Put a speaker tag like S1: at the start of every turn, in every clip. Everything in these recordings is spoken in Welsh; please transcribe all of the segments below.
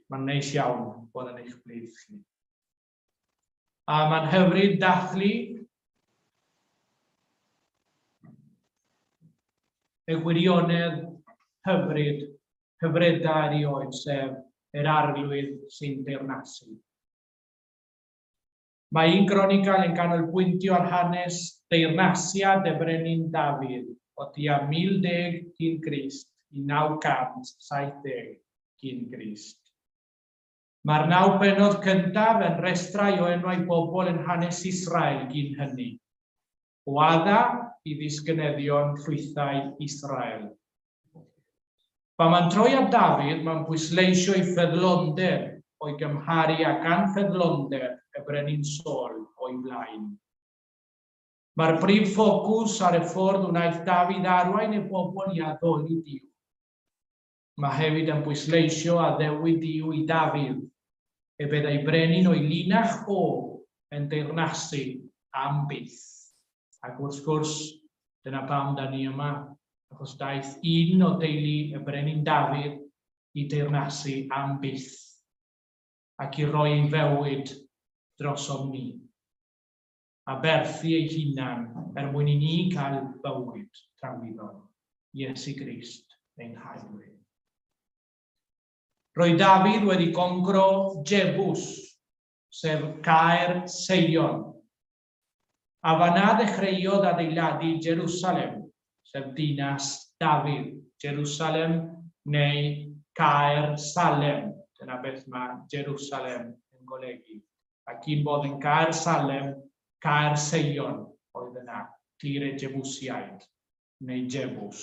S1: Mae'n neis iawn bod yn eich plith chi. A mae'n hyfryd dathlu y gwirionedd hyfryd, hyfreda erioed, sef yr Arglwydd sy'n deyrnasu. Mae un gronical yn canolbwyntio ar hanes deyrnasiad y brenin Dafydd o tua 1010 cyn Crist i 970 cyn Crist. Mae'r naw pennod cyntaf yn rhestrau o enwau bobl yn hanes Israel gyn hynny, o Adda i ddisgynyddion llwythau Israel. Pan mae'n troi at Dafydd, mae'n pwysleisio ei ffyddlondeb o'i gymharu ag anffyddlondeb y Brenin Saul o'i flaen. Mae'r prif ffocws ar y ffordd wnaeth Dafydd arwain y bobl i addoli Duw. Mae hefyd yn pwysleisio addewid Duw i Dafydd, y byddai brenin o'i linach o yn deyrnasu am byth. Ac wrth gwrs, dyna pam da ni yma, achos daeth un o deulu y brenin Dafydd i deyrnasu am byth, ac i roi ei fywyd drosom ni, aberthu ei hunan er mwyn i ni cael bywyd trawiddol, Iesu Grist ein Harglwydd. Roedd Dafydd wedi concro Jebus, sef Caer Seion, A fan'na ddechreuodd adeiladu Jerusalem, sef dinas Dafydd, Jerusalem neu Caer Salem, dyna beth mae Jerusalem yn golygu. A cyn bod yn Caer Salem, Caer Seion oedd yna, tir y Jebusiaid, neu Jebus.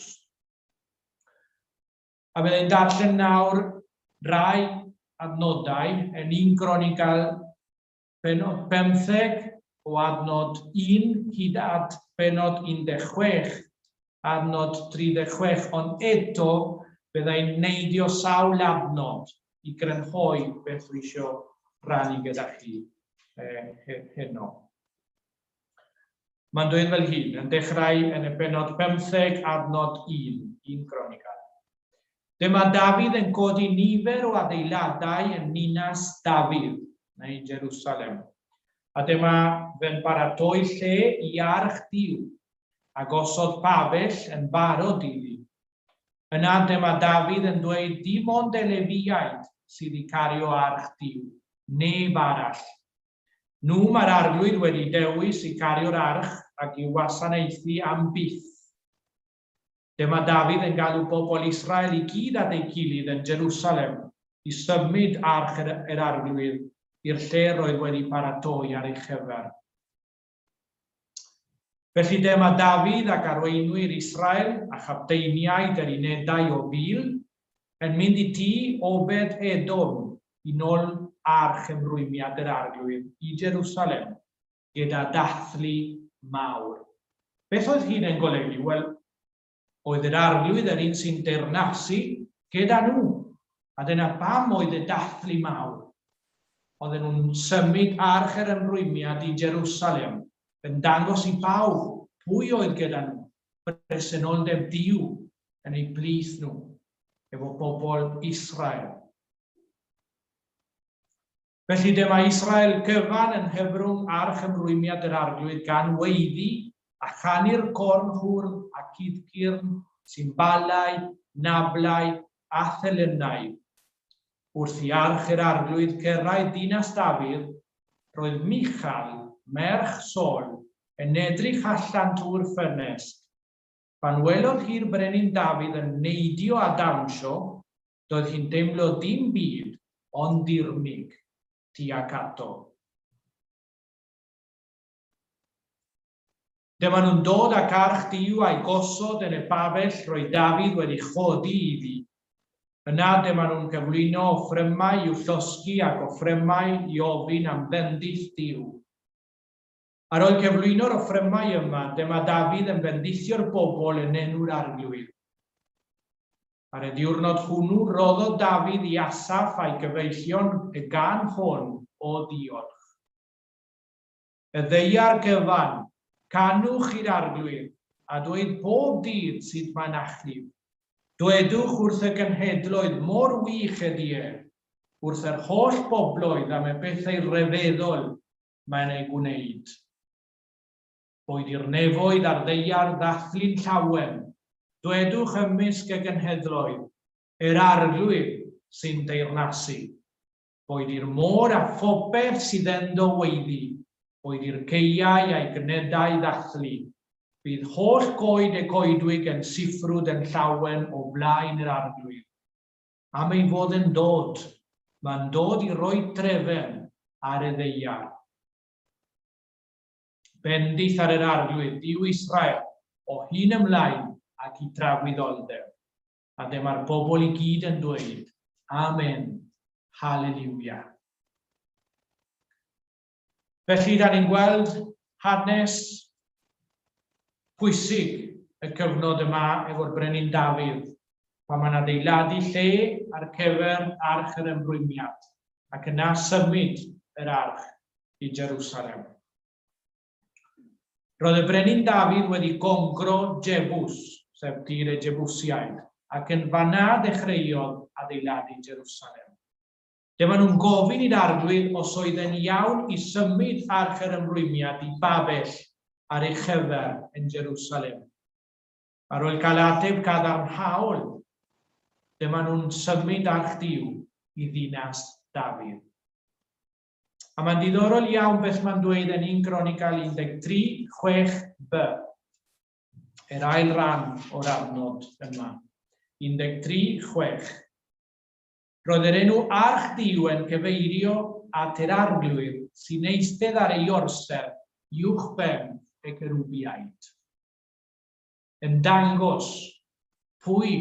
S1: A byddai'n darllen nawr rai adnodau yn un Gronical Pennod 15 o adnod 1 hyd at bennod 16, adnod 36, ond eto byddai'n neidio sawl adnod i grynhoi beth dwi isio rannu gyda chi heno. Mae'n dweud fel hyn, yn dechrau yn y bennod 15, adnod 1, 1 Cronical. Dyma Dafydd yn codi nifer o adeiladau yn ninas Dafydd, neu Jerusalem. A dyma fe'n paratoi lle i arch Duw, a gosod pabell yn barod iddi. Yna dyma Dafydd yn dweud dim ond y Lefiaid sydd i cario arch Duw, neb arall. Nhw mae'r Arglwydd wedi dewis i cario'r arch ac i'w wasanaethu am byth. Dyma Dafydd yn galw bobl Israel i gyd at ei gilydd yn Jerusalem i symud arch yr Arglwydd i'r lle roedd wedi paratoi ar ei chyfer. Felly dyma Dafydd ac arweinwyr Israel a chapteiniaid yr unedau o fil yn mynd i dŷ Obed-edom i nôl arch ymrwymiad yr Arglwydd i Jerusalem gyda dathlu mawr. Beth oedd hyn yn golygu? Wel, Oedd yr Arglwydd yr un sy'n deyrnasu gyda nhw, a dyna pam oedd y dathlu mawr. Oedden nhw'n symud arch yr ymrwymiad i Jerusalem, yn dangos i bawb pwy oedd gyda nhw, presenoldeb Duw yn eu plith nhw, efo bobl Israel. Felly dyma Israel gyfan yn hebrwng arch ymrwymiad yr Arglwydd gan weiddi a chanu'r corn hwrdd a cudcyrn, symbalau, nablau a thelynau. Wrth i arch yr Arglwydd gyrraedd dinas Dafydd, roedd Michal, merch Saul, yn edrych allan trwy'r ffenest. Pan welodd hi'r brenin Dafydd yn neidio a dawnsio, Doedd hi'n teimlo dim byd ond dirmyg tuag ato. Dyma nhw'n dod ac arch Duw a'i gosod yn y pabell roedd Dafydd wedi chodi iddi. Yna dyma nhw'n cyflwyno offrymau i'w llosgi ac offrymau i ofyn am fendith Duw. Ar ôl cyflwyno'r offrymau yma, dyma Dafydd yn bendithio'r bobl yn enw'r Arglwydd. Ar y diwrnod hwnnw rhoddodd Dafydd i Asaph a'i gyfeillion y gân hon o ddiolch. Y ddaear gyfan, canwch i'r Arglwydd, a dweud pob dydd sut mae'n achub. Dwedwch wrth y genhedloedd mor wych ydy e. wrth yr holl bobloedd am y pethau rhyfeddol mae'n eu gwneud. Boed i'r nefoedd a'r ddaear ddathlu'n llawen, dwedwch ymysg y genhedloedd, Yr Arglwydd sy'n deyrnasu. Boed i'r môr a phopeth sydd ynddo weiddi, boed i'r caeau a'i gnydau ddathlu. Bydd holl goed y goedwig yn siffrwd yn llawen o flaen yr Arglwydd. Am ei fod yn dod, mae'n dod i roi trefen ar y ddaear. Bendith ar yr Arglwydd, Duw Israel, o hyn ymlaen ac i dragwyddoldeb. A dyma'r bobl i gyd yn dweud, Amen, Haleliwia. Felly, da ni'n gweld hanes pwysig y cyfnod yma efo'r Brenin Dafydd, pan mae'n adeiladu lle ar cyfer Arch yr Ymrwymiad, ac yna symud yr Arch i Jerusalem. Roedd y Brenin Dafydd wedi gongro Jebus, sef tir y Jebusiaid, ac yn fan'na dechreuodd adeiladu Jerusalem. Dyma nhw'n gofyn i'r Arglwydd os oedd e'n iawn i symud Arch yr Ymrwymiad i babell ar ei chyfer yn Jerusalem. Ar ôl cael ateb cadarnhaol, dyma nhw'n symud Arch Duw i ddinas Dafydd. A mae'n diddorol iawn beth mae'n dweud yn 1 Gronical 13, 6b, yr ail ran o'r adnod yma. 13, 6. Roedd yr enw Arch Duw yn cyfeirio at yr Arglwydd sy'n eistedd ar ei orsedd uwchben y cerubiaid. Yn dangos pwy,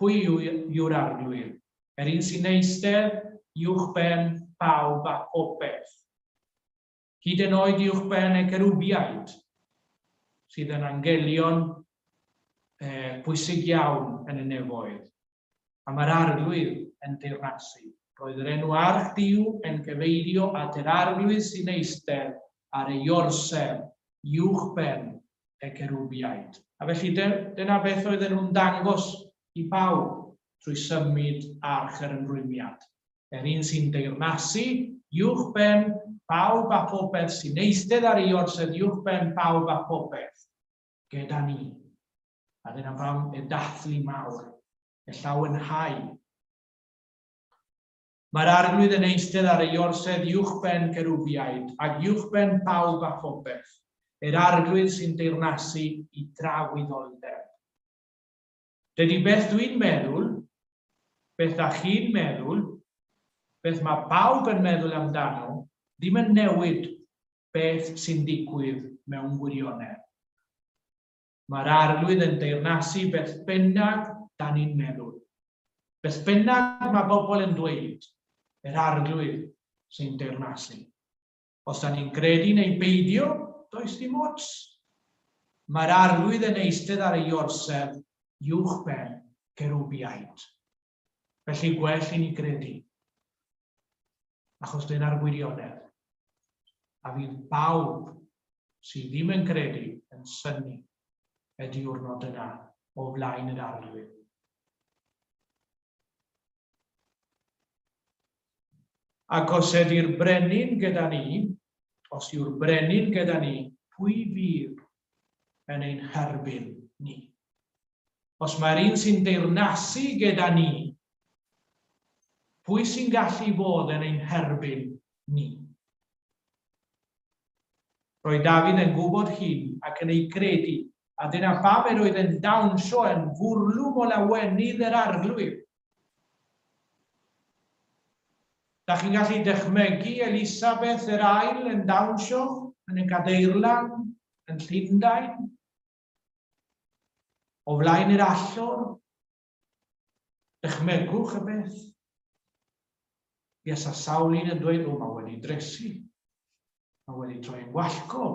S1: pwy yw, yw'r Arglwydd, yr un sy'n eistedd uwchben pawb a phopeth. Hyd yn oed uwchben y cerubiaid, sydd yn angelion eh, pwysig iawn yn y nefoedd. A mae'r Arglwydd yn teyrnasu. Roedd yr enw Arch Duw yn cyfeirio at yr Arglwydd sy'n eistedd ar ei orsedd uwchben y cerubiaid. A felly dyna beth oedden nhw'n dangos i bawb trwy symud Arch yr Ymrwymiad. Yr un sy'n deyrnasu uwchben pawb a phopeth, sy'n eistedd ar ei orsedd uwchben pawb a phopeth, gyda ni. A dyna pam y dathlu mawr, y llawenhau. Mae'r Arglwydd yn eistedd ar ei orsedd uwchben cerubiaid, ac uwchben pawb a phopeth, yr Arglwydd sy'n deyrnasu i dragwyddoldeb. Dydy beth dwi'n meddwl, beth da chi'n meddwl, beth mae pawb yn meddwl amdano, ddim yn newid beth sy'n digwydd mewn gwirionedd. Mae'r Arglwydd yn deyrnasu beth bynnag da ni'n meddwl. Beth bynnag mae bobl yn dweud, yr Arglwydd sy'n deyrnasu. Os da ni'n credu neu beidio, does dim ots. Mae'r Arglwydd yn eistedd ar ei orsedd uwchben cerubiaid. Felly gwell i ni gredu. Achos dyna'r gwirionedd. A fydd bawb sydd ddim yn credu yn synnu y diwrnod yna o flaen yr Arglwydd. Ac os ydy'r brenin gyda ni, os yw'r brenin gyda ni, pwy fydd yn ein herbyn ni? Os mae'r un sy'n deyrnasu gyda ni, pwy sy'n gallu bod yn ein herbyn ni? Roedd Dafydd yn gwybod hyn ac yn ei gredu, a dyna pam yr oedd yn dawnsio yn fwrlwm o lawenydd yr Arglwydd. Da chi'n gallu dychmygu Elisabeth yr Ail yn dawnsio yn y gadeirlan yn Llundain? O flaen yr allor? Dychmygwch y beth. Fuasa sawl un yn dweud, o, mae wedi dresu. Mae wedi troi yn wallgo.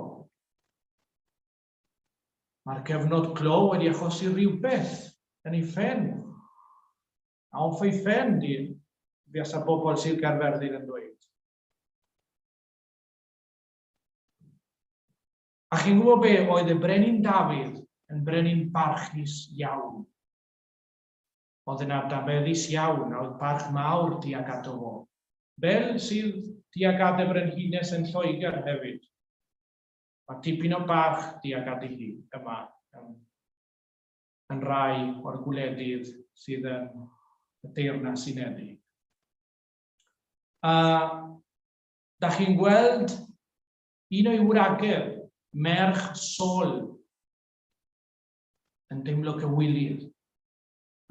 S1: Mae'r cyfnod clo wedi achosi rhywbeth yn ei phen. A off ei phen, di, fuasa bobl Sir Gaerfyrddin yn dweud. A chi'n gwybod be, oedd y brenin Dafydd yn brenin barchus iawn. Oedd yn adnabyddus iawn a oedd parch mawr tuag ato fo. Fel sydd tuag at y frenhines yn Lloegr hefyd. Mae tipyn o barch tuag ati hi yma yn, yn rai o'r gwledydd sydd yn y Deyrnas Unedig. A da chi'n gweld un o'i wragedd, merch Saul, yn deimlo cywilydd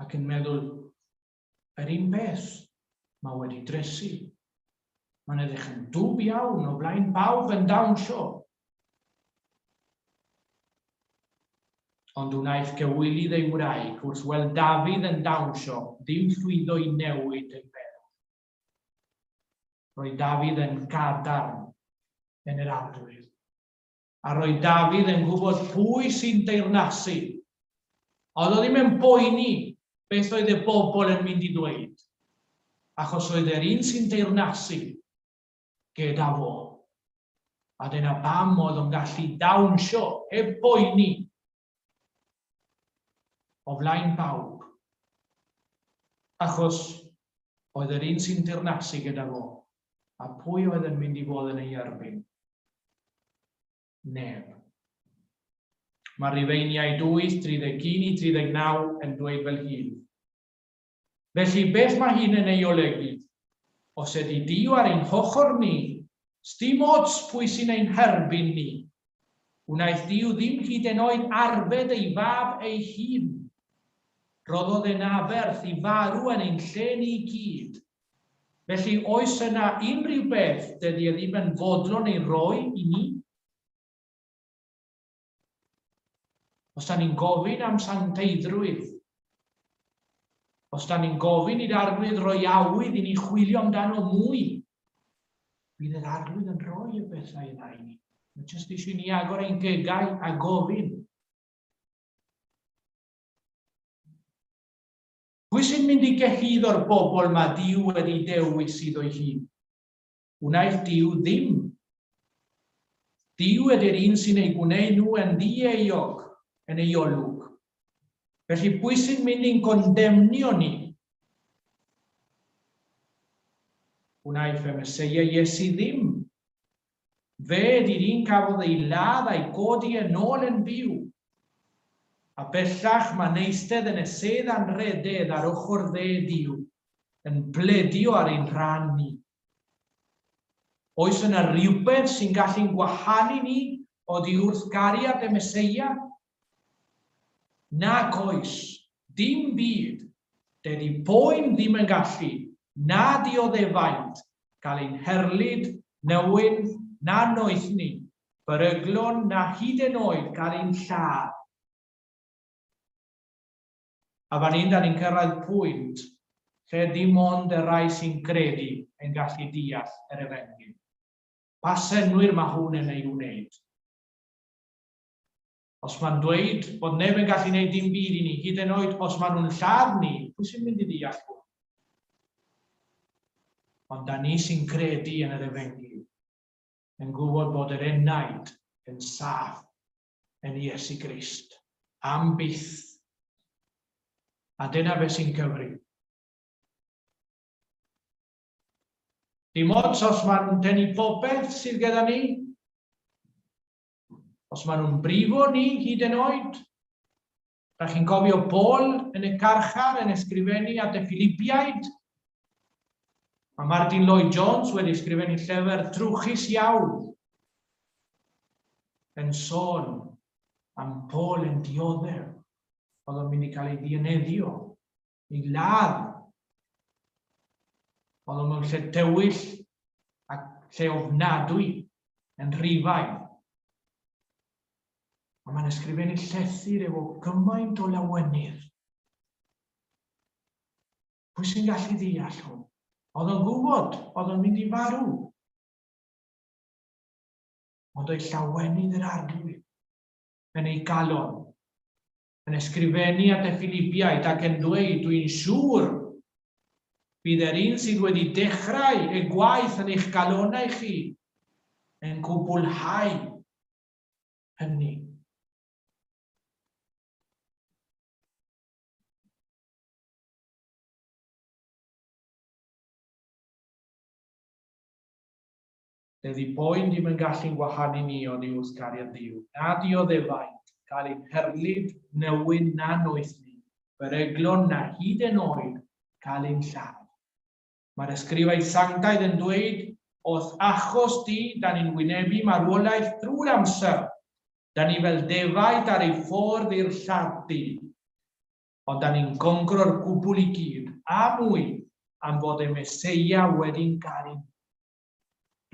S1: ac yn meddwl, yr un peth, mae wedi dresu. Mae'n edrych yn dwb iawn o flaen pawb yn dawnsio. Ond wnaeth gywilydd ei wraig wrth weld Dafydd yn dawnsio ddim llwyddo i newid ei feddwl. Roedd Dafydd yn gadarn yn yr Arglwydd. A roedd Dafydd yn gwybod pwy sy'n deyrnasu. Oedd o ddim yn boeni beth oedd y bobl yn mynd i ddweud, achos oedd e'r un sy'n deyrnasu gyda fo. A dyna pam oedd o'n gallu dawnsio heb boeni o flaen pawb. Achos oedd yr un sy'n teyrnasu gyda fo, a pwy oedd yn mynd i fod yn ei erbyn? Neb. Mae Rufeiniaid 8, 31 i 39 yn dweud fel hyn. Felly, beth mae hyn yn ei olygu? Os ydy Duw ar ein hochr ni, sdim ots pwy sy'n ein herbyn ni. Wnaeth Duw ddim hyd yn oed arbed ei fab ei hun. Rhoddodd e'n aberth i farw yn ein lle ni i gyd. Felly, oes yna unrhyw beth dydy e ddim yn fodlon ei roi i ni? Os da ni'n gofyn am sancteiddrwydd, os da ni'n gofyn i'r Arglwydd roi awydd i ni chwilio amdano mwy, bydd yr Arglwydd yn rhoi y bethau yna i ni. Mae jyst eisiau i ni agor ein gegau a gofyn. Pwy sy'n mynd i gyhuddo'r bobl mae Duw wedi dewis iddo'i hun? Wnaeth Duw ddim. Duw ydy'r un sy'n eu gwneud nhw yn ddi-euog yn ei olwg. Felly pwy sy'n mynd i'n condemnio ni? Wnaeth y Meseia Iesu ddim. Fe ydy'r un cafodd ei ladd a'i godi yn ôl yn fyw. A bellach mae'n eistedd yn y sedd anrhydedd ar ochr dde Duw, yn pledio ar ein rhan ni. Oes yna rywbeth sy'n gallu'n gwahanu ni oddi wrth gariad y Meseia? Nac oes, dim byd. Dydy poen ddim yn gallu, na dioddefaint, gael ein herlid, newyn, na noethni, beryglon na hyd yn oed gael ein lladd. A fan hyn da ni'n cyrraedd pwynt lle dim ond y rhai sy'n credu yn gallu deall yr efengyl. Pa synnwyr mae hwn yn ei wneud? Os mae'n dweud bod neb yn gallu gwneud dim byd i ni, hyd yn oed os maen nhw'n lladd ni, pwy sy'n mynd i ddeall hwn? Ond da ni sy'n credu yn yr efengyl, yn gwybod bod yr enaid yn saff yn Iesu Grist, am byth. A dyna beth sy'n cyfri. Dim ots os maen nhw'n tynnu popeth sydd gyda ni, os maen nhw'n brifo ni hyd yn oed. Da chi'n cofio Paul yn y carchar yn ysgrifennu at y Philipiaid? Mae Martin Lloyd Jones wedi ysgrifennu llyfr trwchus iawn yn sôn am Paul yn dioddef. Oedd o'n mynd i cael ei ddieneddio, ei ladd. Oedd o'n mewn lle tywyll a lle ofnadwy yn Rhufain. A mae'n ysgrifennu llythyr efo gymaint o lawenydd. Pwy sy'n gallu ddeall hwn? Oedd o'n gwybod, oedd o'n mynd i farw. Ond oedd llawenydd yr Arglwydd yn ei galon, yn ysgrifennu at y Philipiaid ac yn dweud, dwi'n siŵr bydd yr un sydd wedi dechrau y gwaith yn eich galonau chi yn cwblhau hynny. Dydy poen ddim yn gallu'n gwahanu ni oddi wrth gariad Duw, na dioddefaint, gael ein herlid, newyn na noethni, beryglon na hyd yn oed cael ein lladd. Mae'r ysgrifau sanctaidd yn dweud, O'th achos di, da ni'n wynebu marwolaeth drwy'r amser. Da ni fel defaid ar ei ffordd i'r lladd-dy. Ond da ni'n goncro'r gwbl i gyd, a mwy, am fod y Meseia wedi'n caru ni.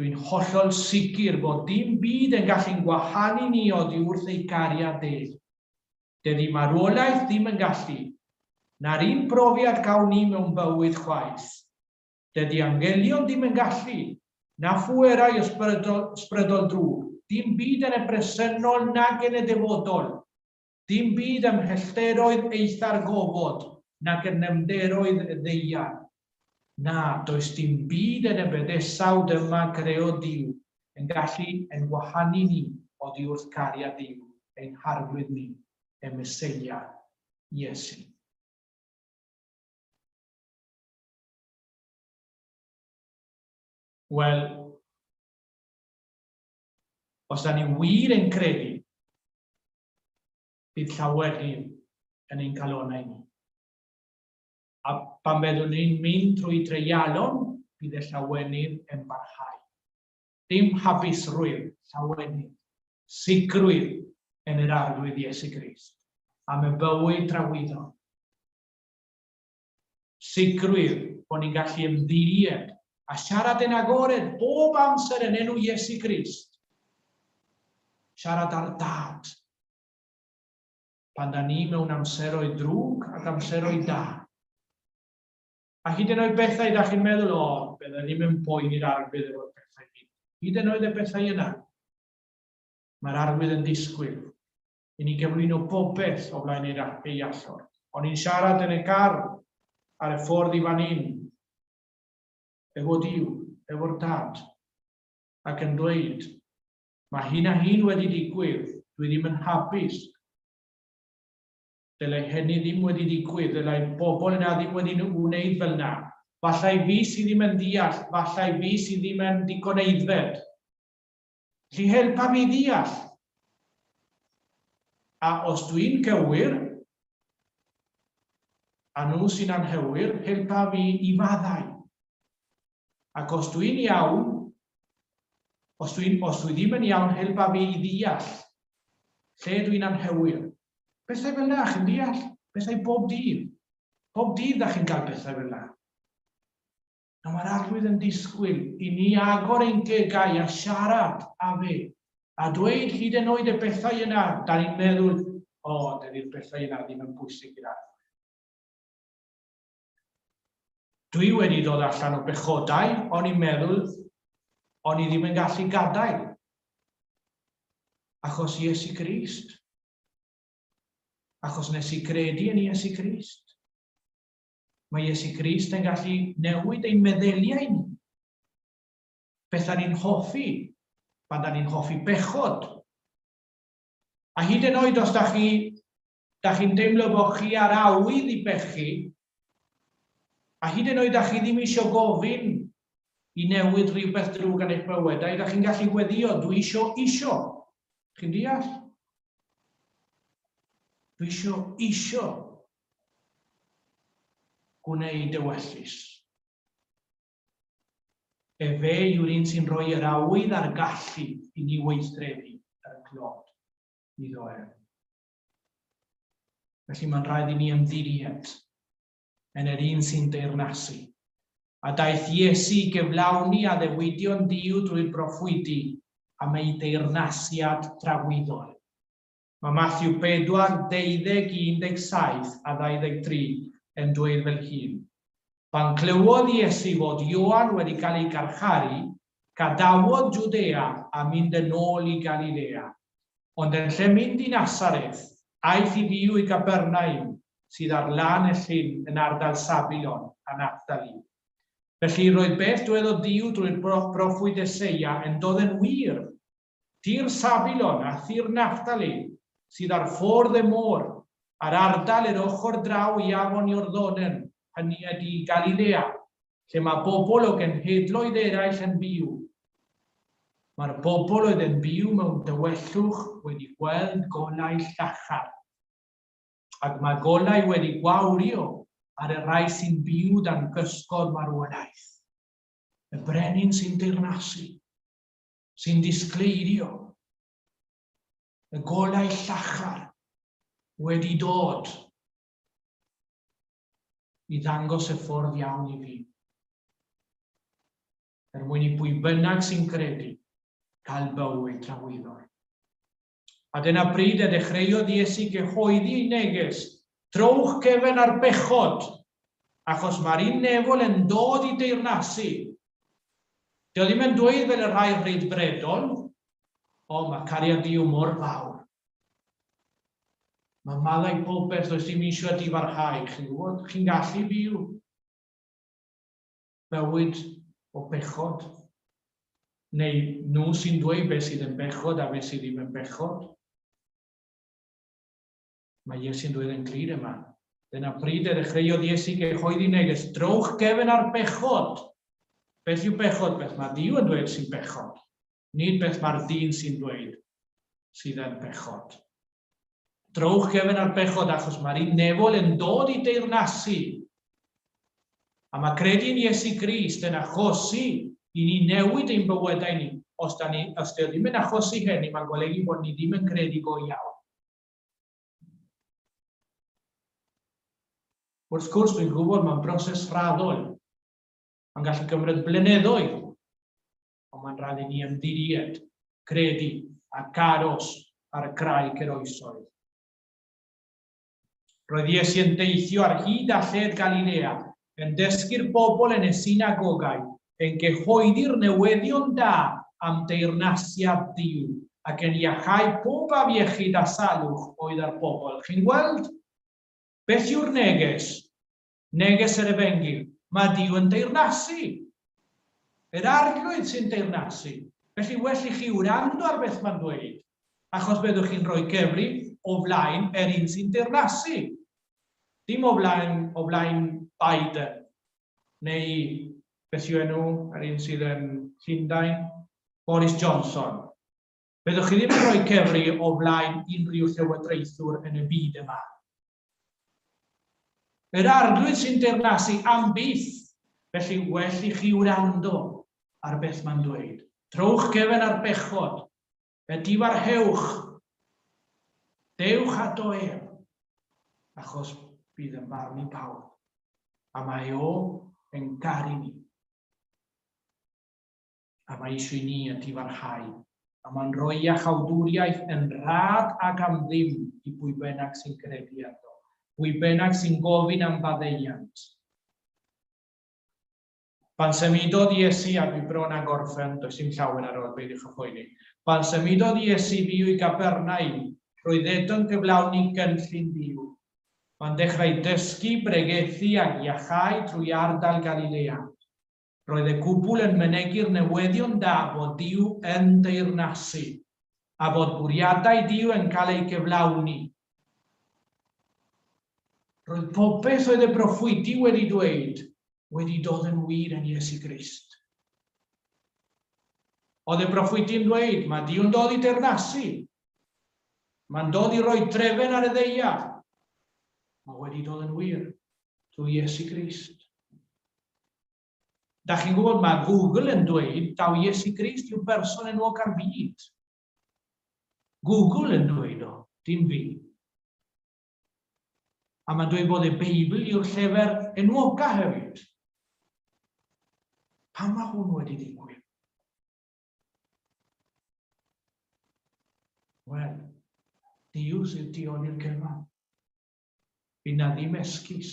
S1: Dwi'n hollol sicr bod dim byd yn gallu'n gwahanu ni oddi wrth ei gariad e. Dydy marwolaeth ddim yn gallu, na'r un brofiad gawn ni mewn bywyd chwaith. Dydy angelion ddim yn gallu, na phwerau ysbrydol, ysbrydol drwg, dim byd yn y presennol nag yn y dyfodol, dim byd ym mhellteroedd eitha'r gofod nag yn nyfnderoedd y ddaear. Na, does dim byd yn y bydysawd yma greodd Duw yn gallu ein gwahanu ni oddi wrth cariad Duw, ein Harglwydd ni, y Meseia, Iesu. Wel, os da ni wir yn credu, bydd llawenydd yn ein calonnau ni. A pan fyddwn ni'n mynd trwy dreialon, bydd y llawenydd yn parhau. Dim hapusrwydd, llawenydd, sicrwydd yn yr Arglwydd Iesu Grist, am y bywyd trawyddol. Sicrwydd bod ni'n gallu ymddiried a siarad yn agored bob amser yn enw Iesu Grist. Siarad â'r Dad. Pan da ni mewn amseroedd drwg ac amseroedd da. A hyd yn oed bethau da chi'n meddwl, o, bydda ddim yn poeni'r Arglwydd efo'r pethau hyn. Hyd yn oed y pethau yna. Mae'r Arglwydd yn disgwyl i ni gyflwyno popeth o flaen ei, ei allor. O'n i'n siarad yn y car ar y ffordd i fan hyn, efo Duw, efo'r Tad, ac yn dweud, mae hyn a hyn wedi digwydd, dwi ddim yn hapus. Dylai hynny ddim wedi digwydd, dylai bobl yna ddim wedi wneud fel yna. Fallai fi sydd ddim yn deall, fallai fi sydd ddim yn digon aeddfed. Felly helpa fi ddeall. A os dwi'n gywir, a nhw sy'n anghywir, helpa fi i faddau. Ac os dwi'n iawn, os, dwi'n, os dwi ddim yn iawn, helpa fi i ddeall lle dwi'n anghywir. Pethau fel 'na, chi'n deall? Pethau bob dydd. Bob dydd da chi'n cael pethau fel 'na. A mae'r Arglwydd yn disgwyl i ni agor ein gegau a siarad â fe, a dweud hyd yn oed y bethau yna da ni'n meddwl, o, oh, dydy'r bethau yna ddim yn bwysig i'r Arglwydd. Dwi wedi dod allan o bechodau, o'n i'n meddwl, o'n i ddim yn gallu gadael. Achos Iesu Grist. Achos nes i gredu yn Iesu Grist. Mae Iesu Grist yn gallu newid ein meddyliau ni. Beth da ni'n hoffi, pan da ni'n hoffi bechod. A hyd yn oed os da chi, da chi'n teimlo bod chi ar awydd i bechu, a hyd yn oed da chi ddim eisiau gofyn i newid rhywbeth drwg yn eich bywydau, da chi'n gallu gweddio, dwi isio, isio. Chi'n deall? Dwi isio, isio. Gwneud ewyllys. Efe yw'r un sy'n rhoi yr awydd a'r gallu i ni weithredu yr clod iddo ef. Felly mae'n rhaid i ni ymddiried yn yr un sy'n deyrnasu. A daeth Iesu i gyflawni addewidion Duw drwy'r broffwydi am ei deyrnasiad tragwyddol. Mae Mathew 4, 12 i 17 a 23 yn dweud fel hyn, Pan clywodd Iesu fod Ioan wedi cael ei garcharu, gadawodd Jwdea a mynd yn ôl i Galilea. Ond yn lle mynd i Nasareth, aeth i fyw i Gapernaum, sydd ar lan y llyn yn ardal Sabilon a Nafftali. Felly roedd beth dwedodd Duw drwy'r broffwyd Eseia yn dod yn wir, Tir Sabilon a thir Nafftali, sydd ar ffordd y môr, a'r ardal i'r ochr draw i afon Iorddonen, hynny ydy Galilea, lle mae bobl o genhedloedd eraill yn byw. Mae'r bobl oedd yn byw mewn tywyllwch wedi gweld golau llachar, ac mae golau wedi gwawrio ar y rhai sy'n byw dan gysgod marwolaeth. Y brenin sy'n teyrnasu, sy'n disgleirio, y golau llachar wedi dod i ddangos y ffordd iawn i fi. Er mwyn i bwy bynnag sy'n credu gael bywyd trawyddol. A dyna pryd y dechreuodd Iesu gyhoeddi ei neges, Trowch cefen ar bechod, achos mae'r un nefol yn dod i deyrnasu. Dio ddim yn dweud fel y rhai rhyddfredol, o, mae cariad Duw mor fawr. Mae maddau popeth, does dim eisiau difarhau, chi'n gwybod? Chi'n gallu byw bywyd o bechod, neu nhw sy'n dweud beth sydd yn bechod a beth sydd ddim yn bechod. Mae Iesu'n dweud yn glir yma. Dyna pryd y dechreuodd Iesu gyhoeddi neges, drowch gefn ar bechod. Beth yw bechod? Beth mae Duw yn dweud sy'n bechod. Nid beth mae'r dyn sy'n dweud sydd yn bechod. Drowch gefn ar bechod achos mae'r un nefol yn dod i deyrnasu. A mae credu yn Iesu Grist yn achosi i ni newid ein bywydau ni. Os, da ni, os dio ddim yn achosi hynny, mae'n golygu bod ni ddim yn credu go iawn. Wrth gwrs, dwi'n gwybod mae'n broses raddol. Mae'n gallu gymryd blynyddoedd. Ond mae'n rhaid i ni ymddiried, credu ac aros ar y graig yr oesoedd. Roedd Iesu yn deithio ar hyd a lled Galilea, yn dysgu'r bobl yn y synagogau, yn cyhoeddi'r newyddion da am deyrnasiad Duw, ac yn iachau pob afiechyd a salwch oedd ar bobl. Chi'n gweld? Beth yw'r neges? Neges yr Efengyl, mae Duw yn deyrnasu. Yr Arglwydd sy'n deyrnasu. Felly well i chi wrando ar beth mae'n dweud, achos byddwch chi'n rhoi cyfri o flaen yr un sy'n deyrnasu. Dim o flaen, o flaen Biden, neu beth yw enw yr un sydd yn Llundain, Boris Johnson. Byddwch chi ddim yn rhoi cyfri o flaen unrhyw llywodraethwr yn y byd yma. Yr Arglwydd sy'n deyrnasu am byth, felly well i chi wrando ar beth mae'n dweud. Trowch gefn ar bechod, edifarhewch, dewch ato ef, achos bydd yn barnu pawb, a mae o yn caru ni. A mae eisiau i ni edifarhau, a mae'n rhoi iachawdwriaeth yn rhad ac am ddim i bwy bynnag sy'n credu arno, pwy bynnag sy'n gofyn am faddeuant. Pan symudodd Iesu, a dwi bron â gorffen, does dim llawer ar ôl, peidiwch â phoeni. Pan symudodd Iesu i fyw i Gapernaum, roedd eto'n cyflawni gynllun Duw. Mae'n dechrau dysgu, bregethu ac iachau trwy ardal Galilea. Roedd y cwbl yn mynegi'r newyddion da bod Duw yn deyrnasu, a bod bwriadau Duw yn cael eu cyflawni. Roedd popeth oedd y broffwydi wedi dweud wedi dod yn wir yn Iesu Grist. Oedd y broffwydi'n dweud, mae Duw'n dod i deyrnasu. Mae'n dod i roi trefen ar y ddaear. Mae wedi dod yn wir drwy Iesu Grist. Da chi'n gwybod, mae Google yn dweud taw Iesu Grist yw person enwoca'r byd. Google yn dweud o, dim fi. A mae'n dweud bod y Beibl yw'r llyfr enwoca hefyd. Pam mae hwn wedi digwydd? Wel, Duw sydd tu ôl i'r cyfan. Fydd na ddim esgus.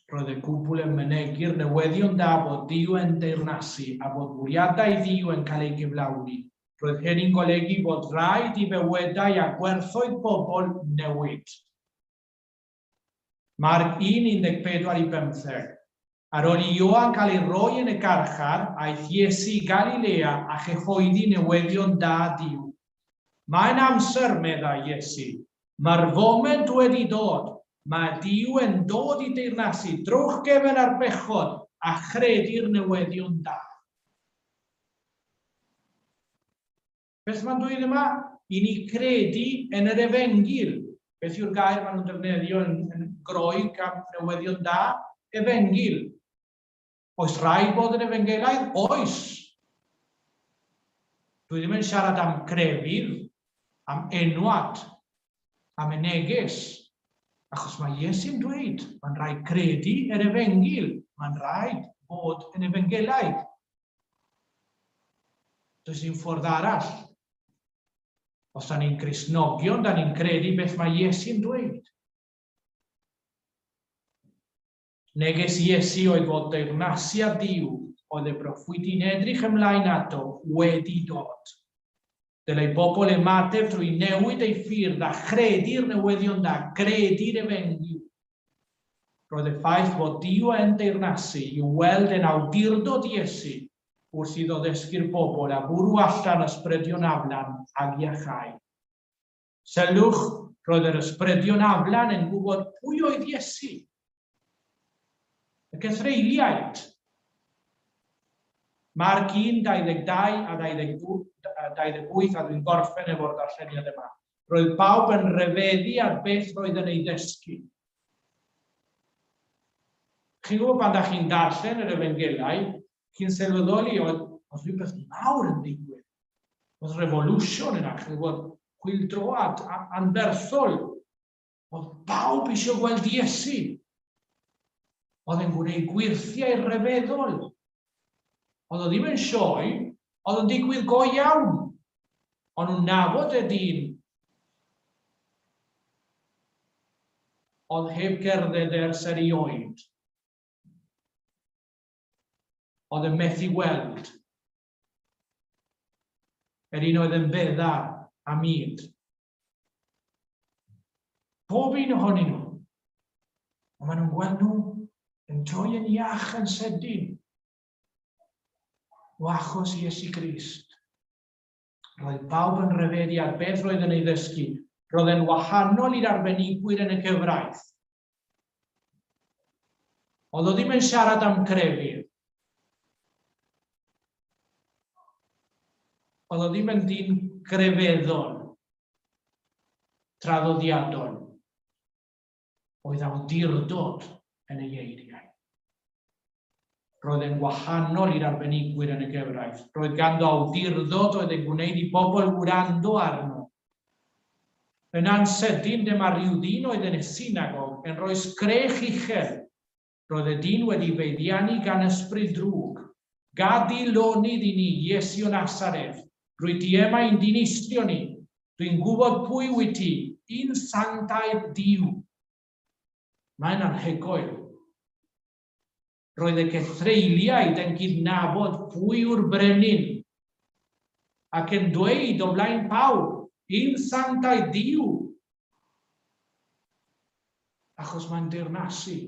S1: Roedd y cwbl yn mynegi'r newyddion da bod Duw yn deyrnasu a bod bwriadau Dduw yn cael eu cyflawni. Roedd hyn yn golygu bod rhaid i fywydau a gwerthoedd pobl newid. Marc 1, 14 i 15. Ar ôl i Ioan cael ei roi yn y carchar, aeth Iesu i Galilea a chyhoeddi newyddion da Duw. Mae'n amser, meddai Iesu. Mae'r foment wedi dod. Mae Duw yn dod i deyrnasu drwch gefn ar bechod a chredu'r newyddion da. Beth mae'n dweud yma? I ni credu yn yr efengyl. Beth yw'r gair maen nhw'n defnyddio yn, yn Groeg am newyddion da? Efengyl. Oes rhaid bod yn efengylaidd? Oes! Dwi ddim yn siarad am grefydd, am enwad, am y neges, achos mae Iesu'n dweud, mae'n rhaid credu yr efengyl, mae'n rhaid bod yn efengylaidd. Does dim ffordd arall. Os da ni'n Gristnogion, da ni'n credu beth mae Iesu'n dweud. Neges Iesu oedd fod deyrnasiad Duw, oedd y broffwydi'n edrych ymlaen ato, wedi dod. Dylai bobl ymateb drwy newid eu ffyrdd a chredu'r newyddion da, credu'r efengyl. Roedd y ffaith fod Duw yn deyrnasu i'w weld yn awdurdod Iesu wrth iddo ddysgu'r bobl a bwrw allan ysbrydion aflan ag iachau. Sylwch, roedd yr ysbrydion aflan yn gwybod pwy oedd Iesu. Y cythreuliaid. Marc 1, 22 a 28, a dwi'n gorffen efo'r darlleniad yma. Roedd pawb yn rhyfeddu ar beth roedd yn ei ddysgu. Chi'n gwybod pan da chi'n darllen yr efengelau, chi'n sylweddoli oedd, oedd rhywbeth mawr yn digwydd. Oedd revolution yna, chi'n gwybod, chwyldroad anferthol. Oedd pawb eisiau gweld Iesu. Oedd e'n gwneud gwyrthiau rhyfeddol. Oedd o ddim yn sioe, oedd o'n digwydd go iawn. O'n nhw'n nabod y dyn. Oedd heb gerdded ers erioed. Oedd yn methu weld. Yr un oedd yn feddar a mud. Pob un ohonyn nhw. Ond maen nhw'n gweld nhw yn troi yn iach yn sydyn o achos Iesu Grist. Roedd pawb yn rhyfeddu ar beth roedd yn ei ddysgu. Roedd e'n wahanol i'r arbenigwyr yn y gyfraith. Oedd o ddim yn siarad am grefydd. Oedd o ddim yn ddyn grefeddol, traddodiadol. Oedd awdurdod yn ei eiriau. Roedd e'n wahanol i'r arbenigwyr yn y gyfraith. Roedd ganddo awdurdod oedd yn gwneud i bobl wrando arno. Yna'n sydyn dyma rhyw ddyn oedd yn y synagog yn rhoi sgrech uchel. Roedd y dyn wedi feiddiannu gan ysbryd drwg. Gad di lonydd i ni, Iesu o Nasareth. Rwyt ti yma i'n dinistrio ni. Dwi'n gwybod pwy wyt ti, un sanctaidd Duw. Mae'n anhygoel. Roedd y cythreuliaid yn cydnabod pwy yw'r brenin, ac yn dweud o flaen pawb, Un sanctaidd Duw! Achos mae'n deyrnasu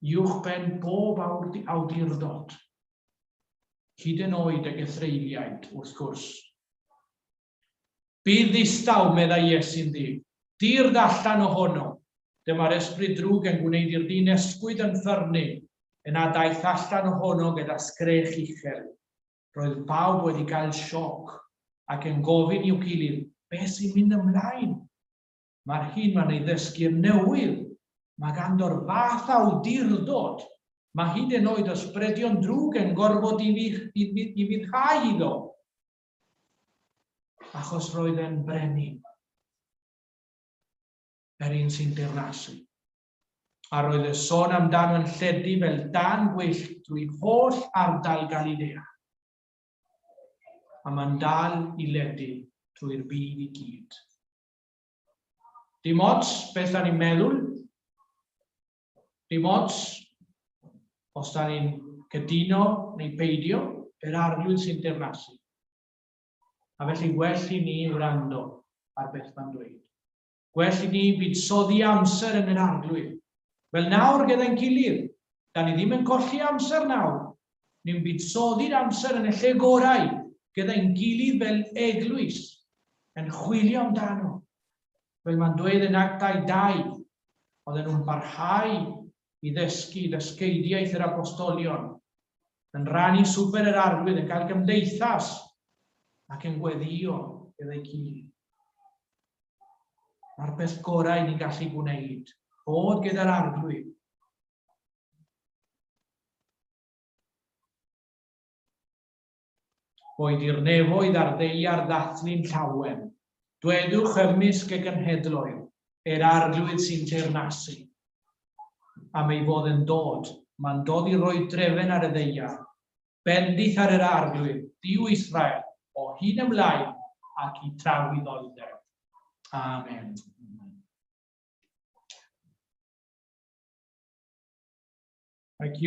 S1: uwchben bob awdurdod, hyd yn oed y gythreuliaid, wrth gwrs. Bydd ddistaw, meddai Iesu'n ddig. Dyrd allan ohono. Dyma'r ysbryd drwg yn gwneud i'r dyn ysgwyd yn ffyrnig. Yna daeth allan ohono gyda sgrech uchel. Roedd pawb wedi cael sioc ac yn gofyn i'w gilydd, Beth sy'n mynd ymlaen? Mae'r hyn mae'n ei ddysgu yn newydd. Mae ganddo'r fath awdurdod. Mae hyd yn oed ysbrydion drwg yn gorfod i ufuddhau iddo. Achos roedd e'n brenin. Yr un sy'n deyrnasu. A roedd y sôn amdano yn lledu fel dan gwyllt drwy holl ardal Galilea. A mae'n dal i ledu drwy'r byd i gyd. Dim ots beth da ni'n meddwl, dim ots os da ni'n cyduno neu peidio, yr arglwydd sy'n deyrnasu. A felly gwell i ni wrando ar beth mae'n dweud. Gwell i ni buddsoddi amser yn yr arglwydd. Fel nawr gyda'n gilydd, da ni ddim yn colli amser nawr. Ni'n buddsoddi'r amser yn y lle gorau, gyda'n gilydd fel eglwys, yn chwilio amdano. Fel mae'n dweud yn Actau 2. Oedden nhw'n parhau i ddysgu dysgeidiaeth yr apostolion, yn rhannu swper yr Arglwydd, yn cael gymdeithas ac yn gweddïo gyda'i gilydd. Mae'r peth gorau ni'n gallu gwneud, bod gyda'r Arglwydd. Boed i'r nefoedd a'r ddaear ddathlu'n llawen. Dwedwch ymysg y genhedloedd, Yr Arglwydd sy'n teyrnasu. Am ei fod yn dod, mae'n dod i roi drefen ar y ddaear. Bendith ar yr Arglwydd, Duw Israel, o hyn ymlaen ac i tragwyddoldeb. Amen. Thank you.